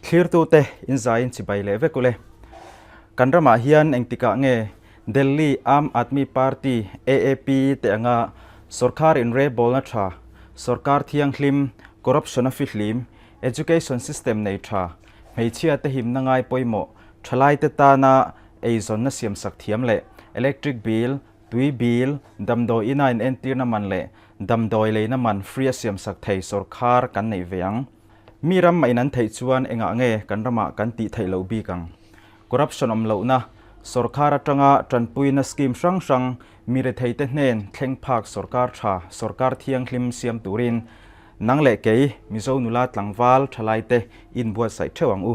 Thlirtute in zaiin chibai leh vek ule. Kan ramah hian engtikah nge Delhi Aam Aadmi Party, AAP, te anga sorkar inrebawlna tha, sorkar thianghlim, corruption a fihlim, education system nei tha, hmeichhia te himna ngai pawimawh, thalaite tana eizawnna siamsak thiam leh electric bill, tui bill, damdawi ina inentirna man leh damdawi leina man free a siamsak thei sorkar kan neih ve ang. Mi ram a inan theih chuan engah nge kan ramah kan tih theih loh bik ang? Corruption awm lohna, sorkar atanga tanpuina scheme hrang hrang mi retheite hnen thleng phak sorkar tha, sorkar thianghlim siam turin nang leh kei Mizo nula tlangval thalaite inbuatsaih theuh ang u.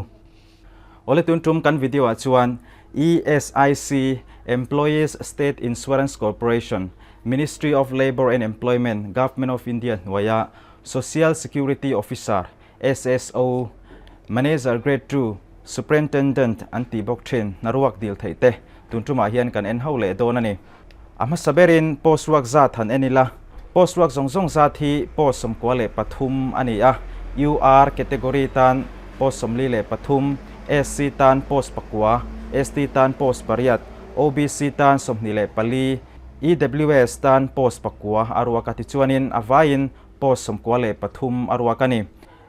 Awle tun tum kan video ah chuan ESIC, Employees State Insurance Corporation, Ministry of Labour and Employment, Government of India hnuaia Social Security Officer, SSO, Manager Grade Two, Superintendent an tih bawk thin hnaruak dil theih te tun tumah hian kan en ho leh dawn a ni. A hmasa berin post ruak zat han en ila, post ruak zawng zawng zat hi post 93 a ni a, UR category tan post 43, SC tan post 9, ST tan post 8, OBC tan 24, EWS tan post 9 a ruak a tichuanin a vaiin post 93 a ruak a ni.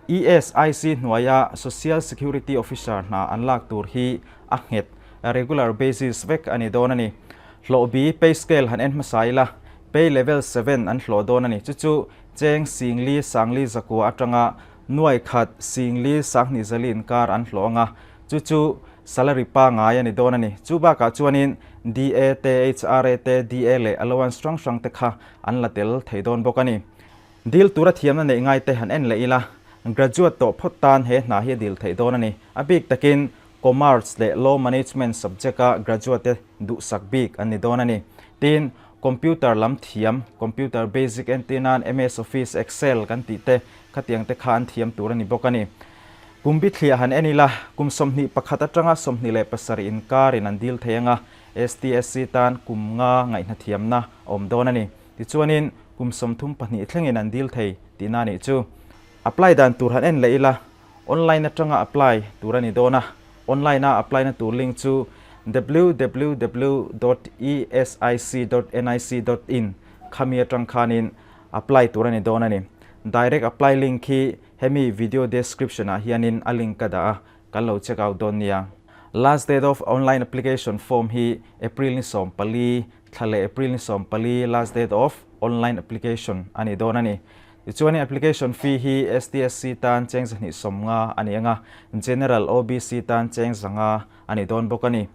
ESIC hnuaia Social Security Officer hna an lak tur hi a nghet, regular basis, vek a ni dawn a ni. Hlawh bi, pay scale, han en hmasa ila, pay level 7 an hlawh dawn a ni. Chu chu cheng singli sangli zakua atanga nuai khat singli sanghnih zali inkar an hlawh anga, chu chu salary pangai a ni dawn a ni. Chu bakah chuanin DA te, HRA te, DA leh allowance hrang hrang te kha an la tel thei dawn bawk a ni. Dil tura thiamna neih ngaite han en leh ila, graduate tawh phawt tan he hna hi a dil theih dawn a ni. A bik takin Commerce leh Law Management subject-a graduate-te duhsak bik an ni dawn a ni. Tin, computer lam thiam, computer basic entir nan MS Office, Excel kan tih te khatiang te kha an thiam tur a ni bawk a ni. Kum bithliah han en ila, kum 21 atanga 27 inkarin an dil thei anga, STSC tan kum nga ngaihna thiamna a awm dawn a ni. Tichuanin kum 32 thlengin an dil thei tihna a nih chu. Apply dan tur han en leh ila, online atanga apply tur a ni dawn a, online a apply na tur link chu www dot esic dot nic dot in khami atang khanin apply tur a ni dawn a ni. Direct apply link hi hemi video description ah hianin a link ka dah a, kan lo check out dawn nia. Last date of online application form hi April ni 14 Thla leh April ni 14 last date of online application a ni dawn a ni. Tichuanin application fee hi STSC tan cheng 250 a ni anga, General OBC tan cheng 500 a ni dawn bawk a ni.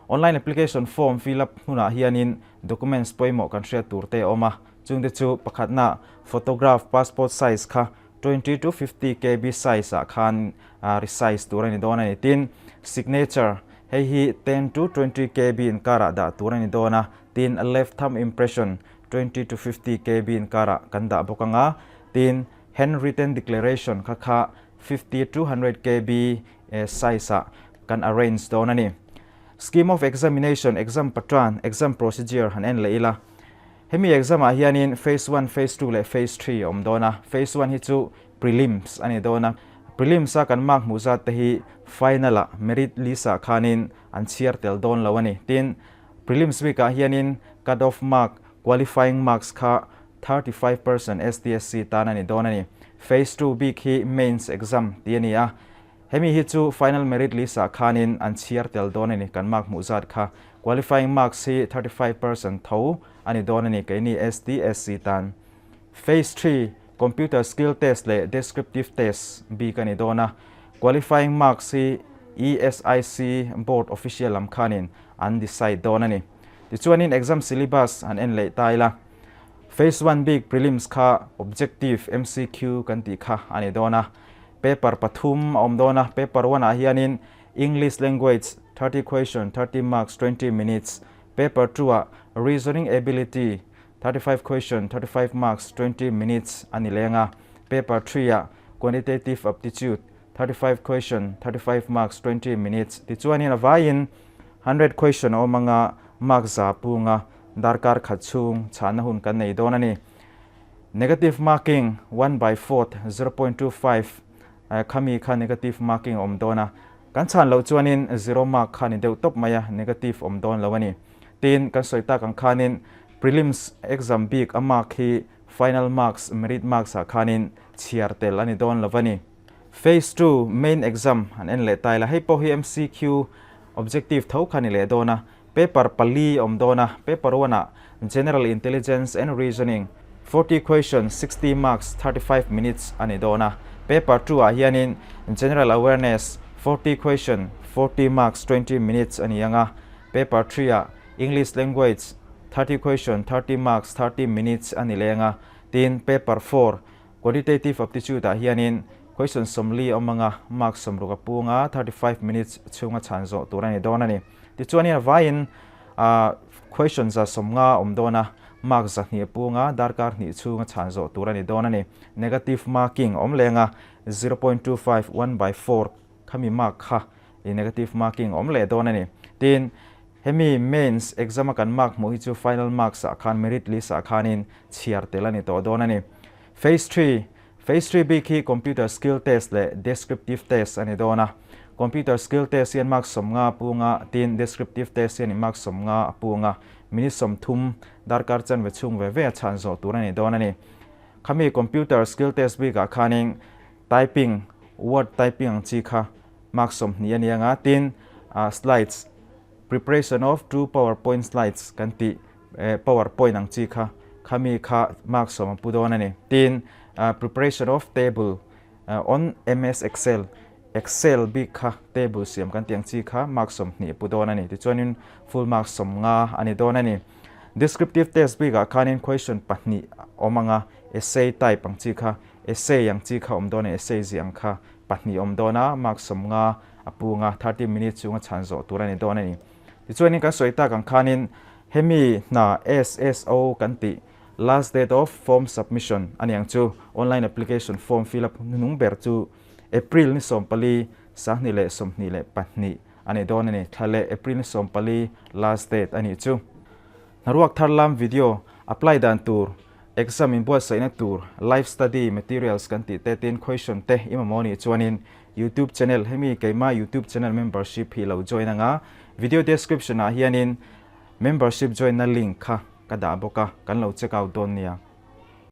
Online application form fill up hmunah hianin documents pawimawh kan hriat tur te a awm a, chungte chu pakhatna photograph passport size kha 20 to 50 KB size ah khan resize tur a ni dawn a ni. Tin, signature, hei hi 10 to 20 KB inkarah dah tur a ni dawn a. Tin, left thumb impression 20 to 50 KB inkarah kan dah bawk ang a. Tin, handwritten declaration kha kha 50 to 100 KB size ah kan arrange dawn a ni. Scheme of examination, exam pattern, exam procedure han en leh ila. Hemi exam ah hianin phase one, phase two leh phase three a awm dawn a. Phase one hi chu prelims a ni dawn a. Prelims a kan mark hmuh zat te hi final ah merit list ah khanin an chhiar tel dawn lo a ni. Tin, prelims week ah hianin cut off mark, qualifying marks kha 35% STSC tan a ni dawn a ni. Phase two bik hi mains exam tih a ni a. Hemi hi chu final merit list ah khanin an chhiar tel dawn a ni, kan mark hmuh zat kha. Qualifying marks hi 35% tho a ni dawn a ni keini STSC tan. Phase 3, Computer skill test leh descriptive test bik a ni dawn a. Qualifying marks hi ESIC board official lam khanin an decide dawn a ni. Tichuanin exam syllabus han en leh ta ila. Phase 1 bik prelims kha objective MCQ kan tih kha a ni dawn a. Paper pathum a awm dawn a, paper one ah hianin English language 30 question 30 marks 20 minutes, paper two ah Reasoning ability 35 question 35 marks 20 minutes a ni leng a, paper three ah Quantitative aptitude 35 question 35 marks 20 minutes tichuanin a vaiin 100 question a awm anga mark za punga darkar khat chhung chhahna hun kan nei dawn a ni. Negative marking one by fourth 0.25. Khami kha negative marking a awm dawn a, kan chhan loh chuanin zero mark kha ni deuh tawp mai a, negative awm dawn lo a ni. Tin, kan sawi tak ang khanin prelims exam bik a mark hi final marks, merit marks ah khanin chhiar tel a ni dawn lo a ni. Phase ii main exam an en leh ta ila, hei pawh hi MCQ objective tho kha ni leh dawn a, Paper pali awm dawn a, paper one ah General Intelligence and Reasoning, 40 questions, 60 marks, 35 minutes a ni dawn a, paper two ah hianin General Awareness, 40 question, 40 marks, 20 minutes a ni ang a, paper three ah English Language, 30 question, 30 marks, 30 minutes a ni leng a, tin paper four Quantitative Aptitude ah hianin question 40 awm anga mark 60 a pung a, 35 minutes chhunga chhan zawh tur a ni dawn a ni. Tichuanin a vaiin question 150 awm dawn a, mark 200 a pung a, darkar hnih chhunga chhan zawh tur a ni dawn a ni. Negative marking awm leng a, 0.25, one by four khami mark kha i negative marking awm leh dawn a ni. Tin, hemi mains exam a kan mark hmuh hi chu final marks ah khan merit list ah khanin chhiar tel a ni tawh dawn a ni. Phase ii, Phase ii bik hi computer skill test leh descriptive test a ni dawn a. Computer skill test hian mark 50 a pung a, tin descriptive test hian i mark 50 a pung a, minute 30 darkar chanve chhung ve ve a chhan zawh tur a ni dawn a ni. Khami computer skill test bikah khanin typing, word typing ang chi kha mark 20 a ni ang a, tin slides, preparation of two powerpoint slides kan tih power point ang chi kha khami kha mark 10 a pu dawn a ni. Tin, preparation of table on MS Excel, Excel bik kha table siam kan tih ang chi kha mark 20 a pu dawn a ni. Tichuanin full mark 50 a ni dawn a ni. Descriptive test bikah khanin question pahnih awm ang a, essay type ang chi kha, essay ang chi kha awm dawn a ni, essay ziah ang kha pahnih awm dawn a, mark 50 a pu ang a, 30 minutes chunga chhan zawh tur a ni dawn a ni. Tichuanin kan sawi tak ang khanin hemi hna SSO kan tih last date of form submission a ni ang chu, online application form fill up hnuhnung ber chu April ni 14, 2022 a ni dawn a ni. Thla leh April ni 14 last date a nih chu. Hnaruak thar lam video apply dan tur, exam inbuatsaihna tur, life study materials kan tih te tin question te i mamawh nih chuanin YouTube channel hemi keima YouTube channel membership hi lo join anga video description ah hianin membership join na link kha ka dah bawk a, kan lo check out dawn nia.